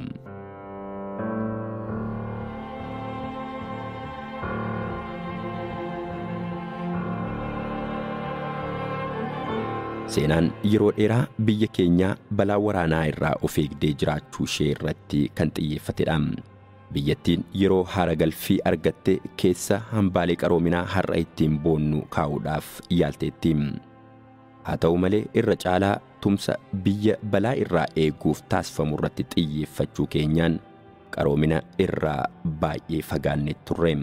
Seenaan yeroo dheeraa biyya keenyaa balaa waraanaa irraa of eegdee jiraachuu ishee irratti kan xiyyeeffatedha. Biyyattiin yeroo haara galfii argatte keessa hambaalee qaroominaa har'a ittiin boonnu kaa'uudhaaf yaalteetti. Haa ta'u malee irra caalaa tumsa biyya balaa irraa eeguuf taasifamu irratti xiyyeeffachuu keenyaan qaroomina irraa baay'ee fagaannee turre.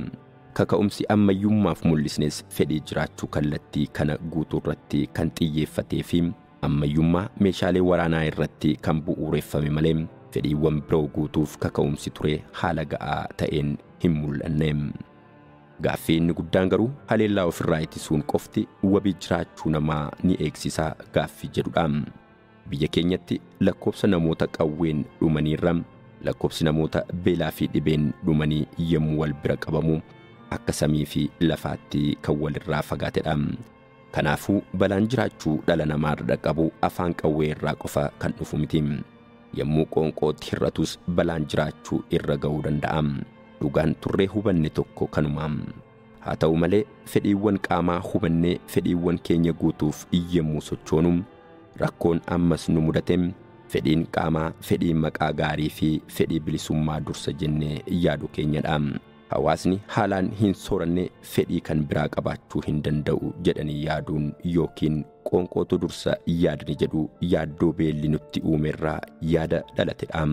Kaka'umsi ammayyummaaf mul'isnes fedhii jiraachuu kallattii kana guutuu irratti kan xiyyeeffatee fi ammayyummaa meeshaalee waraanaa irratti kan bu'uureffame malee fedhiiwwan biroo guutuuf kaka'umsi ture haala ga'aa ta'een hin mul'anne. Gaaffii inni guddaan garuu haleellaa ofirraa ittisuun qofti wabii jiraachuu namaa ni eegsisa gaaffii jedhudha. Biyya keenyatti lakkoofsa namoota qawween dhumaniirra lakkoofsi namoota beelaa fi dhibeen dhumanii yommuu wal bira qabamu akka samii fi lafaatti kan walirraa fagaatedha. Kanaafuu balaan jiraachuu dhala namaarra dhaqqabu afaan qawwee irraa qofa kan dhufu miti. Yommuu qoonqootti hir'atus balaan jiraachuu irra ga'uu danda'a. Dhugaan turree hubanne tokko kanuma. Haa ta'u malee fedhiiwwan qaamaa hubannee fedhiiwwan keenya guutuuf yommuu sochoonu rakkoon ammas nu mudate fedhiin qaamaa fedhii maqaa gaarii fi fedhii bilisummaa dursa jennee yaadu keenyadha. Hawaasni haalaan hin sooranne fedhii kan biraa qabaachuu hin danda'u jedhanii yaaduun yookiin qoonqootu dursa yaadni jedhu yaaddoo beelli nutti uumerraa yaada dhalatedha.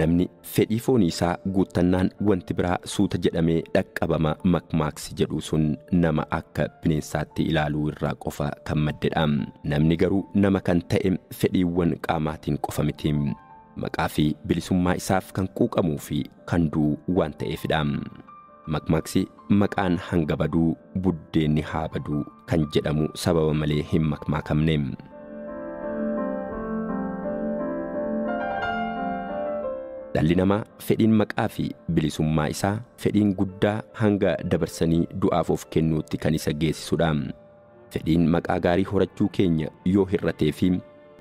Namni fedhii foonii isaa guuttannaan wanti biraa suuta jedhamee dhaqqabama makmaaksi jedhu sun nama akka bineensaatti ilaaluu irraa qofa kan maddedha. Namni garuu nama kan ta'e fedhiiwwan qaamaatiin qofa miti. Maqaa fi bilisummaa isaaf kan quuqamuu fi kan du'u waan ta'eefidha. Makmaaksi maqaan hanga baduu buddeenni haa baduu kan jedhamu sababa malee hin makmaakamne. Dhalli namaa fedhiin maqaa fi bilisummaa isaa fedhiin guddaa hanga dabarsanii du'aaf of kennuutti kan isa geessisudha. Fedhiin maqaa gaarii horachuu keenya yoo hir'atee fi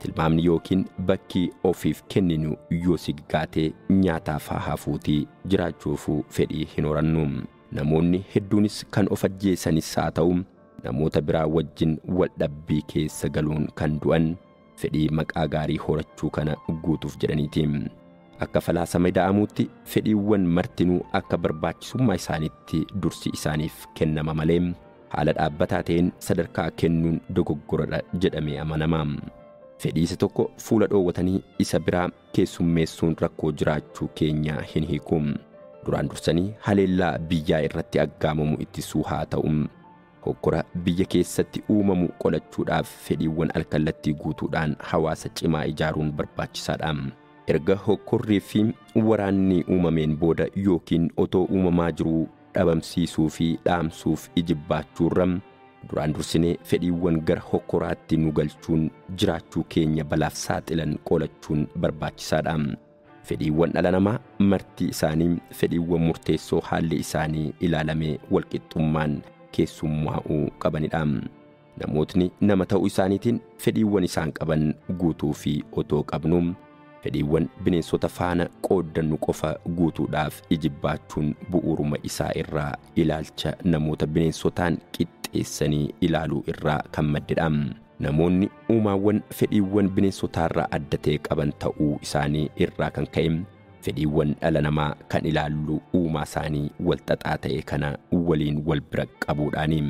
tilmaamni yookiin bakki ofiif kenninu yoo siggaatee nyaataaf haa hafuutii jiraachuufuu fedhii hin horannu. Namoonni hedduunis kan of ajjeesanis haa ta'u namoota biraa wajjin wal dhabbii keessa galuun kan du'an fedhii maqaa gaarii horachuu kana guutuuf jedhaniiti. Akka falaasama ida'amuutti fedhiiwwan martinuu akka barbaachisummaa isaaniitti dursi isaaniif kennama malee haala dhaabbataa ta'een sadarkaa kennuun dogoggoradha jedhamee amanama. Fedhii isa tokko fuula dhoowwatanii isa biraa keessummeessuun rakkoo jiraachuu keenya hin hiiku. Duraan dursanii haleellaa biyyaa irratti aggaamamu ittisuu haa ta'u. Hokkora biyya keessatti uumamu qolachuudhaaf fedhiiwwan alkallattii guutuudhaan hawaasa cimaa ijaaruun barbaachisaadha. Erga hokkorrii fi waraanni uumameen booda yookiin otoo uumamaa jiruu dhabamsiisuu fi dhaamsuuf ijibbaachuurra duraan dursinee fedhiiwwan gara hokkoraatti nu galchuun jiraachuu keenya balaaf saaxilan qolachuun barbaachisaadha. Fedhiiwwan dhala namaa marti isaanii fedhiiwwan murteessoo haalli isaanii ilaalamee walqixxummaan keessummaa'uu qabanidha. Namootni nama ta'uu isaaniitiin fedhiiwwan isaan qaban guutuu fi otoo qabnu fedhiiwwan bineensota faana qooddannu qofa guutuudhaaf ijibbaachuun bu'uuruma isaa irraa ilaalcha namoota bineensotaan qixxeessanii ilaaluu irraa kan maddedha. Namoonni uumaawwan fedhiiwwan bineensotaarraa adda ta'e qaban ta'uu isaanii irraa kan ka'e fedhiiwwan dhala namaa kan ilaallu uumaa isaanii walxaxaa ta'e kana waliin wal bira qabuudhaani.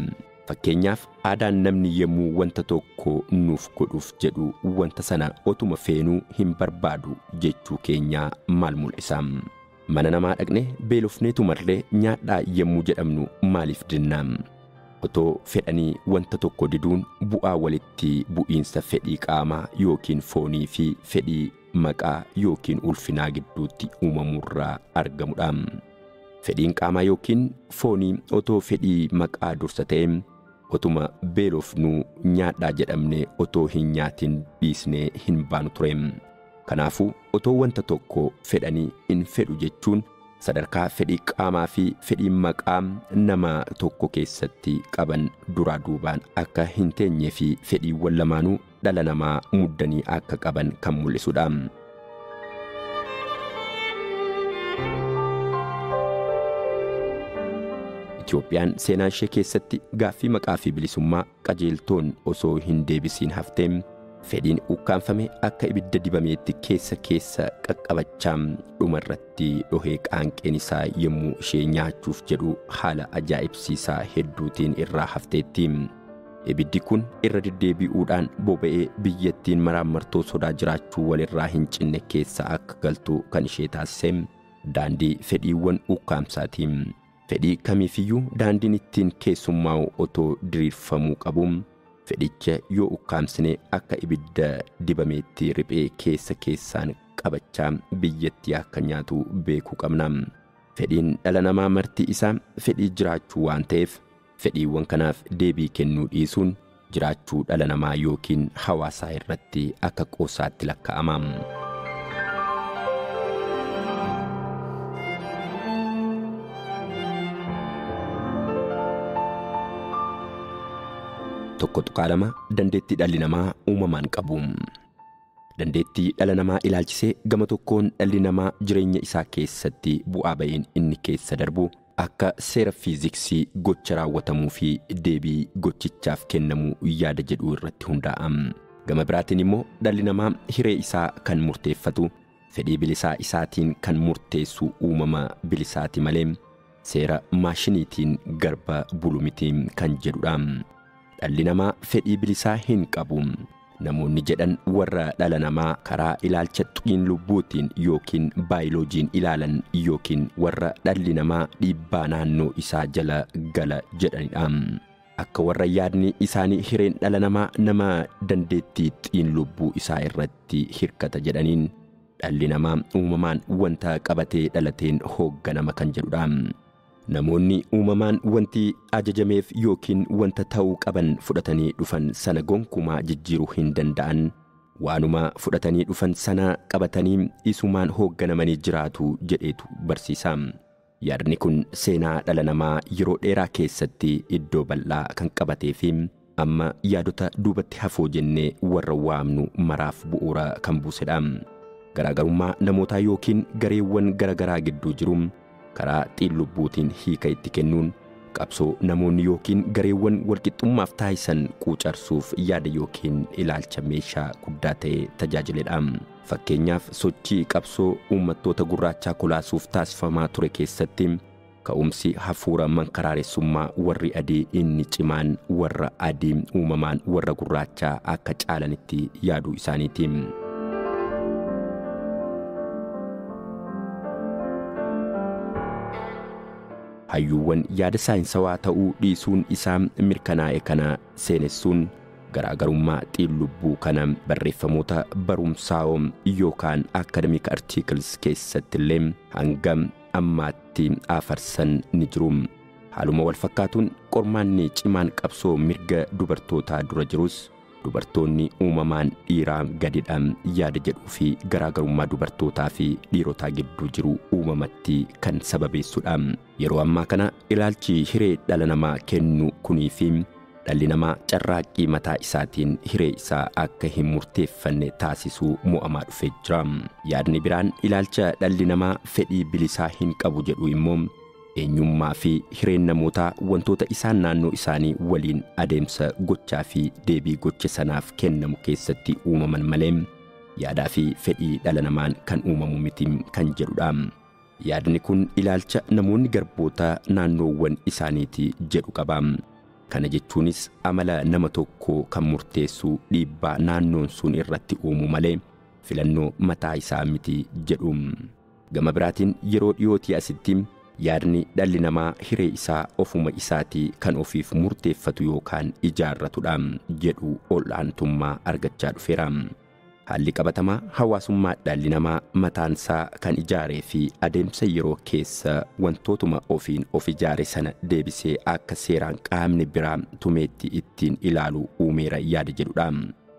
Fakkeenyaaf aadaan namni yemmuu wanta tokko nuuf godhuuf jedhu wanta sana otuma feenuu hin barbaadu jechuu keenyaa maal mul'isa? Mana namaa dhaqnee beelofneetu marlee nyaadhaa yemmuu jedhamnu maaliif dinna? Otoo fedhanii wanta tokko diduun bu'aa walitti bu'iinsa fedhii qaamaa yookiin foonii fi fedhii maqaa yookiin ulfinaa gidduutti uumamurraa argamudha. Fedhiin qaamaa yookiin foonii otoo fedhii maqaa dursa ta'e otuma beelofnuu nyaadhaa jedhamne otoo hin nyaatin dhiisnee hin baanu ture. Kanaafuu otoo wanta tokko fedhanii hin fedhu jechuun sadarkaa fedhii qaamaa fi fedhii maqaa nama tokko keessatti qaban duraa duubaan akka hin teenyee fi fedhiiwwan lamaanuu dhala namaa muddanii akka qaban kan mul'isudha. Itoophiyaan seenaa ishee keessatti gaaffii maqaa fi bilisummaa qajeeltoon osoo hin deebisiin haftee fedhiin ukkaanfame akka ibidda dibameetti keessa keessa qaqqabachaa dhumarratti dhohee qaanqeen isaa yommuu ishee nyaachuuf jedhu haala ajaa'ibsiisaa hedduutiin irraa hafteetti. Ibiddi kun irra deddeebi'uudhaan boba'ee biyyattiin maraammartoo sodaa jiraachuu walirraa hin cinne keessa akka galtu kan ishee taasise daandii fedhiiwwan ukkaamsaati. Fedhii kamiifiyyuu daandiin ittiin keessummaa'u otoo diriirfamuu qabu fedhicha yoo ukkaamsine akka ibidda dibameetti riphee keessa keessaan qabachaa biyyattii akka nyaatu beekuu qabna. Fedhiin dhala namaa marti isaa fedhii jiraachuu waan ta'eef fedhiiwwan kanaaf deebii kennuu dhiisuun jiraachuu dhala namaa yookiin hawaasaa irratti akka qoosaatti lakkaa'ama. Tokko tuqaa 2 dandeettii dhalli namaa uumamaan qabu. Dandeettii dhala namaa ilaalchisee gama tokkoon dhalli namaa jireenya isaa keessatti bu'aa ba'iin inni keessa darbu akka seera fiiziksii gocha raawwatamuu fi deebii gochichaaf kennamuu yaada jedhu irratti hundaa'a. Gama biraatiin immoo dhalli namaa hiree isaa kan murteeffatu fedhii bilisaa isaatiin kan murteessu uumama bilisaati malee seera maashiniitiin garba bulu miti kan jedhudha. Dhalli namaa fedhii bilisaa hin qabu. Namoonni jedhan warra dhala namaa karaa ilaalcha xiin lubbuutiin yookiin baayoloojiin ilaalan yookiin warra dhalli namaa dhiibbaa naannoo isaa jala gala jedhanidha. Akka warra yaadni isaanii hireen dhala namaa nama dandeettii xiin lubbuu isaa irratti hirkata jedhaniin dhalli namaa uumamaan wanta qabatee dhalateen hoogganama kan jedhudha. Namoonni uumamaan wanti ajajameef yookiin wanta ta'uu qaban fudhatanii dhufan sana gonkumaa jijjiiruu hin danda'an. Waanuma fudhatanii dhufan sana qabatanii isumaan hoogganamanii jiraatu jedheetu barsiisa. Yaadni kun seenaa dhala namaa yeroo dheeraa keessatti iddoo bal'aa kan qabatee fi amma yaadota duubatti hafoo jennee warra waamnu maraaf bu'uura kan buusedha. Garaagarummaa namootaa yookiin gareewwan garaagaraa gidduu jiru karaa xiin lubbuutiin hiika itti kennuun qabsoo namoonni yookiin gareewwan walqixxummaaf taasisan quucarsuuf yaada yookiin ilaalcha meeshaa guddaa ta'e tajaajiledha. Fakkeenyaaf sochii qabsoo uummattoota gurraachaa kolaasuuf taasifamaa ture keessatti ka'umsi hafuura mankaraaressummaa warri adii inni cimaan warra adii uumamaan warra gurraachaa akka caalanitti yaaduu isaaniiti. Hayyuuwwan yaada saayinsawaa ta'uu dhiisuun isaa mirkanaa'e kana seenessuun Garaagarummaa xiinlubbuu kana barreeffamoota barumsaa yookaan academic articles keessatti illee hanga ammaatti afarsan ni jiru. Haaluma wal fakkaatuun qormaanni cimaan qabsoo mirga dubartootaa dura jirus dubartoonni uumamaan dhiiraa gadidha yaada jedhuu fi garaagarummaa dubartootaa fi dhiirotaa gidduu jiru uumamatti kan sababeessudha. Yeroo ammaa kana ilaalchi hiree dhala namaa kennu kunii fi dhalli namaa carraaqqii mataa isaatiin hiree isaa akka hin murteeffanne taasisuu mo'amaa dhufee jira. Yaadni biraan ilaalcha dhalli namaa fedhii bilisaa hin qabu jedhu immoo eenyummaa fi hireen namootaa wantoota isaan naannoo isaanii waliin adeemsa gochaa fi deebii gocha sanaaf kennamu keessatti uumaman malee yaadaa fi fedhii dhala namaan kan uumamu miti kan jedhudha. Yaadni kun ilaalcha namoonni garboota naannoowwan isaaniiti jedhu qaba. Kana jechuunis amala nama tokkoo kan murteessu dhiibbaa naannoon sun irratti uumu malee filannoo mataa isaa miti jedhu. Gama biraatiin yeroo dhiyootii asitti yaadni dhalli namaa hiree isaa ofuma isaatii kan ofiif murteeffatu yookaan ijaarratudha jedhu ol'aantummaa argachaa dhufeera. Haalli qabatamaa hawaasummaa dhalli namaa mataansaa kan ijaaree fi adeemsa yeroo keessa wantootuma ofiin of ijaare sana deebisee akka seeraan qaamni biraa tumeetti ittiin ilaalu uumeera yaada jedhudha.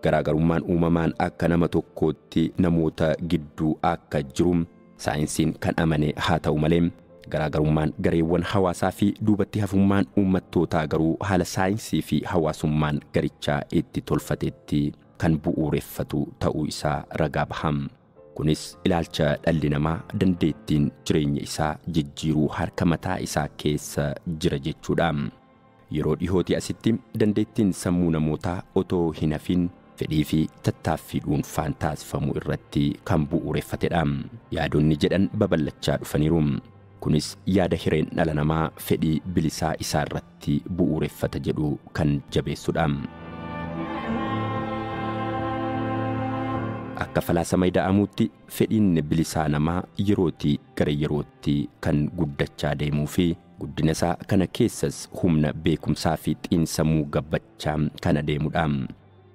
Garaagarummaan uumamaan akka nama tokkootti namoota gidduu akka jiru saayinsiin kan amane haa ta'u malee garaagarummaan gareewwan hawaasaa fi duubatti hafummaan uummattootaa garuu haala saayinsii fi hawaasummaan garichaa itti tolfatetti kan bu'uureffatu ta'uu isaa ragaa baham. Kunis ilaalcha dhalli namaa dandeettiin jireenya isaa jijjiiruu harka mataa isaa keessa jira jechuudha. Yeroo dhihootii asitti dandeettiin sammuu namootaa otoo hin hafin fedhii fi tattaaffii dhuunfaan taasifamu irratti kan bu'uureffatedha. Yaadonni jedhan babal'achaa dhufaniiru. Kunis yaada hireen dhala namaa fedhii bilisaa isaa irratti bu'uureffata jedhu kan jabeessudha. Akka falaasama ida'amuutti fedhiin bilisaa namaa yerootii gara yerootti kan guddachaa deemuu fi guddina isaa kana keessas humna beekumsaa fi xiinsammuu gabbachaa kan adeemudha.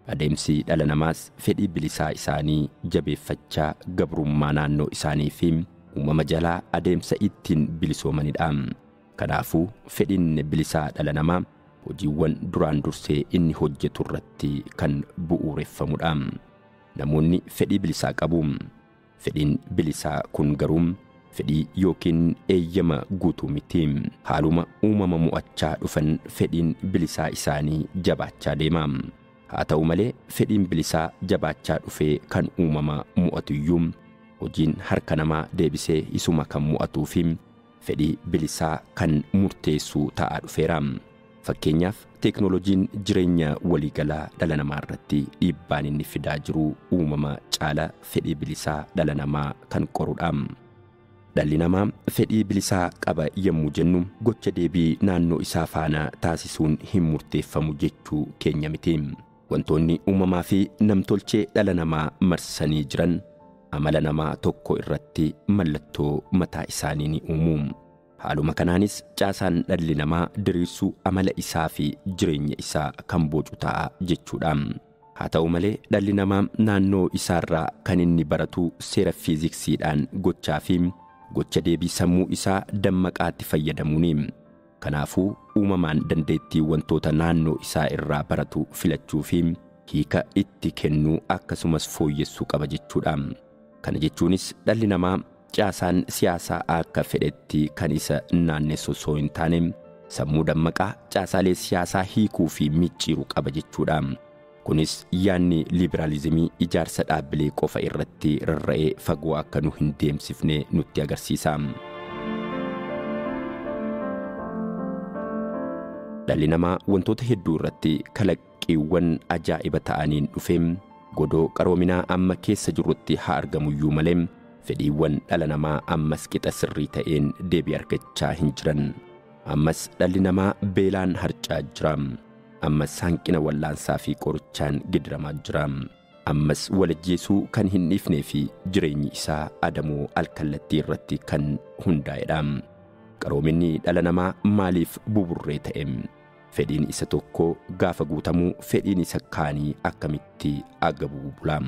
Adeemsi dhala namaas fedhii bilisaa isaanii jabeeffachaa gabrummaa naannoo isaanii fi uumama jalaa adeemsa ittiin bilisoomanidha. Kanaafuu fedhiin bilisaa dhala namaa hojiiwwan duraan dursee inni hojjetu irratti kan bu'uureffamudha. Namoonni fedhii bilisaa qabu. Fedhiin bilisaa kun garuu fedhii yookiin eeyyama guutuu miti. Haaluma uumama mo'achaa dhufan fedhiin bilisaa isaanii jabaachaa deema. Haa ta'u malee fedhiin bilisaa jabaachaa dhufee kan uumama mo'atu iyyuu hojiin harka namaa deebisee isuma kan mo'atuu fi fedhii bilisaa kan murteessu ta'aa dhufeera. Fakkeenyaaf teeknooloojiin jireenya waliigalaa dhala namaa irratti dhiibbaan inni fidaa jiru uumama caala fedhii bilisaa dhala namaa kan qorudha. Dhalli namaa fedhii bilisaa qaba yommuu jennu gocha deebii naannoo isaa faana taasisuun hin murteeffamu jechuu keenya miti. Wantoonni uumamaa fi namtolchee dhala namaa marsanii jiran amala namaa tokko irratti mallattoo mataa isaanii ni uumu. Haaluma kanaanis caasaan dhalli namaa diriirsuu amala isaa fi jireenya isaa kan bocu ta'a jechuudha. Haa ta'u malee dhalli namaa naannoo isaarraa kan inni baratu seera fiiziksiidhaan gochaa fi gocha deebii sammuu isaa dammaqaatti fayyadamuuni. Kanaafuu uumamaan dandeettii wantoota naannoo isaa irraa baratu filachuu fi hiika itti kennuu akkasumas fooyyessuu qaba jechuudha. Kana jechuunis dhalli namaa caasaan siyaasaa akka fedhetti kan isa naannessu osoo hin taane sammuu dammaqaa caasaalee siyaasaa hiikuu fi micciiruu qaba jechuudha. Kunis yaadni liibiraalizimii ijaarsa dhaabbilee qofa irratti rarra'ee fagoo akka nu hin deemsifne nutti agarsiisa. Dhalli namaa wantoota hedduu irratti kalaqqiiwwan ajaa'iba ta'aniin dhufee godoo qaroominaa amma keessa jirrutti haa argamuyyuu malee fedhiiwwan dhala namaa ammas qixa sirrii ta'een deebii argachaa hin jiran. Ammas dhalli namaa beelaan harcaa jira. Ammas hanqina wallaansaa fi qorichaan gidiramaa jira. Ammas walajjeesuu kan hin dhiifnee fi jireenyi isaa adamoo alkallattii irratti kan hundaa'edha. Qaroominni dhala namaa maaliif buburree ta'e? Fedhiin isa tokko gaafa guutamuu fedhiin isa kaanii akkamitti agabuu bula?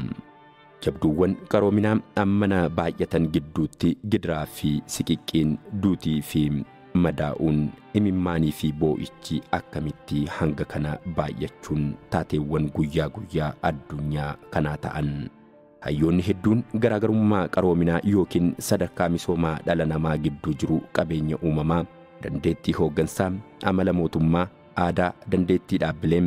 Jabduuwwan qaroominaa ammana baay'atan gidduutti gidiraa fi siqiqqiin, duutii fi madaa'uun, imimmaanii fi boo'ichi akkamitti hanga kana baay'achuun taateewwan guyyaa guyyaa addunyaa kanaa ta'an? Hayyoonni hedduun garaagarummaa qaroominaa yookiin sadarkaa misoomaa dhala namaa gidduu jiru qabeenya uumamaa, dandeettii hooggansaa, amala mootummaa, aadaa, dandeettii dhaabbilee,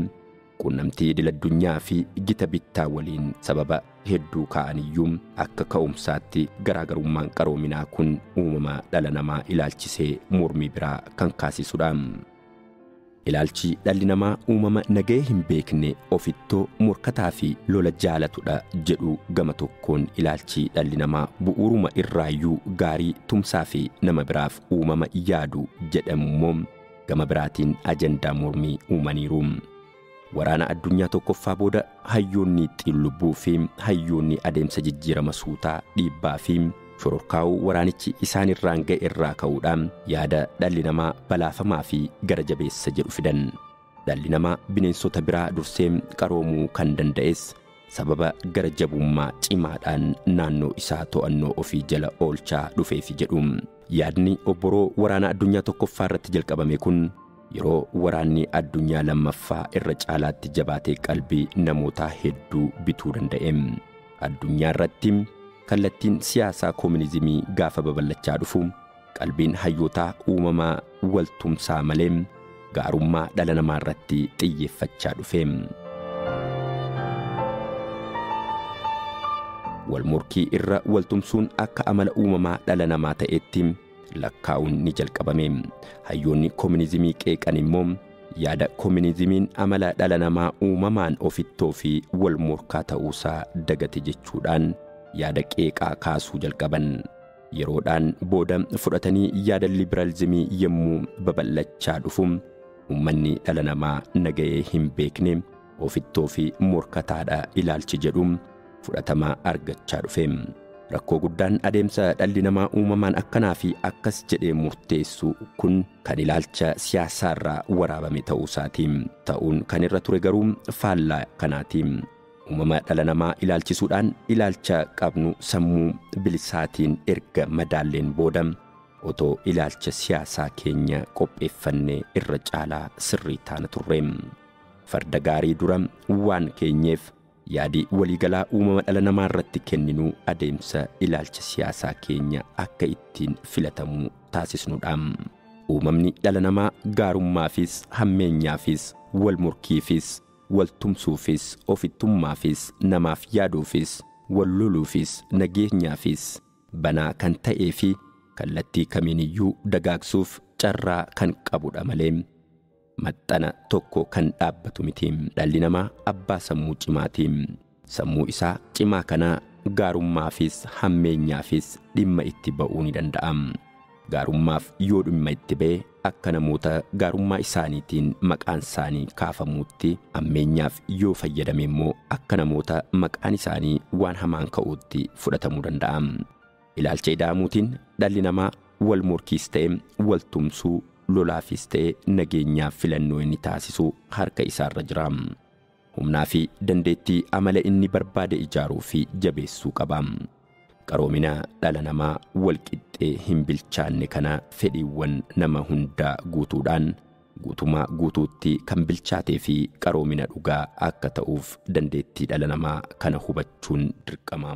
quunnamtii idil-addunyaa fi gita bittaa waliin sababa hedduu kaa'aniyyuu akka ka'umsaatti garaagarummaan qaroominaa kun uumama dhala namaa ilaalchisee mormii biraa kan kaasisudha. Ilaalchi dhalli namaa uumama nagahee hin beekne, ofittoo, morkataa fi lola jaalatudha jedhu gama tokkoon ilaalchi dhalli namaa bu'uuruma irraayyuu gaarii, tumsaa fi nama biraaf uumama yaadu jedhamu immoo gama biraatiin ajandaa mormii uumaniiru. Waraana addunyaa tokkoffaa booda hayyoonni xiinlubbuu fi hayyoonni adeemsa jijjiirama suutaa dhiibbaa fi shororkaa'uu waraanichi isaan irraan ga'e irraa ka'uudhaan yaada dhalli namaa balaafamaa fi gara jabeessa jedhu fidan. Dhalli namaa bineensota biraa dursee qaroomuu kan danda'es sababa gara jabummaa cimaadhaan naannoo isaa to'annoo ofii jala oolchaa dhufeefi jedhu. Yaadni obboroo waraana addunyaa tokkoffaa irratti jalqabame kun yeroo waraanni addunyaa lammaffaa irra caalaatti jabaatee qalbii namootaa hedduu bituu danda'e. Addunyaa irratti kallattiin siyaasaa koominizimii gaafa babal'achaa dhufu qalbiin hayyootaa uumamaa waltumsaa malee gaarummaa dhala namaa irratti xiyyeeffachaa dhufe. Walmorkii irra waltumsuun akka amala uumamaa dhala namaa ta'etti lakkaa'uun ni jalqabame. Hayyoonni koominizimii qeeqan immoo yaada koominizimiin amala dhala namaa uumamaan ofittoo fi wal morkaa ta'uusaa dagate jechuudhaan yaada qeeqaa kaasuu jalqaban. Yeroodhaan booda fudhatanii yaada liberaalizimii yommuu babal'achaa dhufu uummanni dhala namaa nagahee hin beekne ofittoo fi morkataadha ilaalchi jedhu fudhatama argachaa dhufe. Rakkoo guddaan adeemsa dhalli namaa uumamaan akkanaa fi akkas jedhee murteessu kun kan ilaalcha siyaasaarraa waraabame ta'uusaati. Ta'uun kan irra ture garuu faallaa kanaati. Uumama dhala namaa ilaalchisuudhaan ilaalcha qabnu sammuu bilisaatiin erga madaalleen booda otoo ilaalcha siyaasaa keenya qopheeffannee irra caalaa sirrii taana turre. Farda gaarii dura waan keenyeef yaadi waliigalaa uumama dhala namaa irratti kenninuu adeemsa ilaalcha siyaasaa keenya akka ittiin filatamu taasisnudha. Uumamni dhala namaa gaarummaafis, hammeenyaafis, wal morkiifis, wal tumsuufis, ofittummaafis, namaaf yaaduufis, wal loluufis, nageenyaafis banaa kan ta'ee fi kallattii kamiiniyyuu dagaagsuuf carraa kan qabudha malee maxxana tokko kan dhaabbatu miti. Dhalli namaa abbaa sammuu cimaati. Sammuu isaa cimaa kana gaarummaafis hammeenyaafis dhimma itti ba'uu ni danda'a. Gaarummaaf yoo dhimma itti ba'e akka namoota gaarummaa isaaniitiin maqaan isaanii kaafamuutti, hammeenyaaf yoo fayyadame immoo akka namoota maqaan isaanii waan hamaan ka'uutti fudhatamuu danda'a. Ilaalcha ida'amuutiin dhalli namaa wal morkiis ta'e wal tumsuu, lolaafis ta'e nageenyaaf filannoo inni taasisu harka isaarra jira. Humnaa fi dandeettii amala inni barbaade ijaaruu fi jabeessuu qaba. Qaroomina dhala namaa wal qixxee hin bilchaanne kana fedhiiwwan nama hundaa guutuudhaan guutumaa guutuutti kan bilchaatee fi qaroomina dhugaa akka ta'uuf dandeettii dhala namaa kana hubachuun dirqama.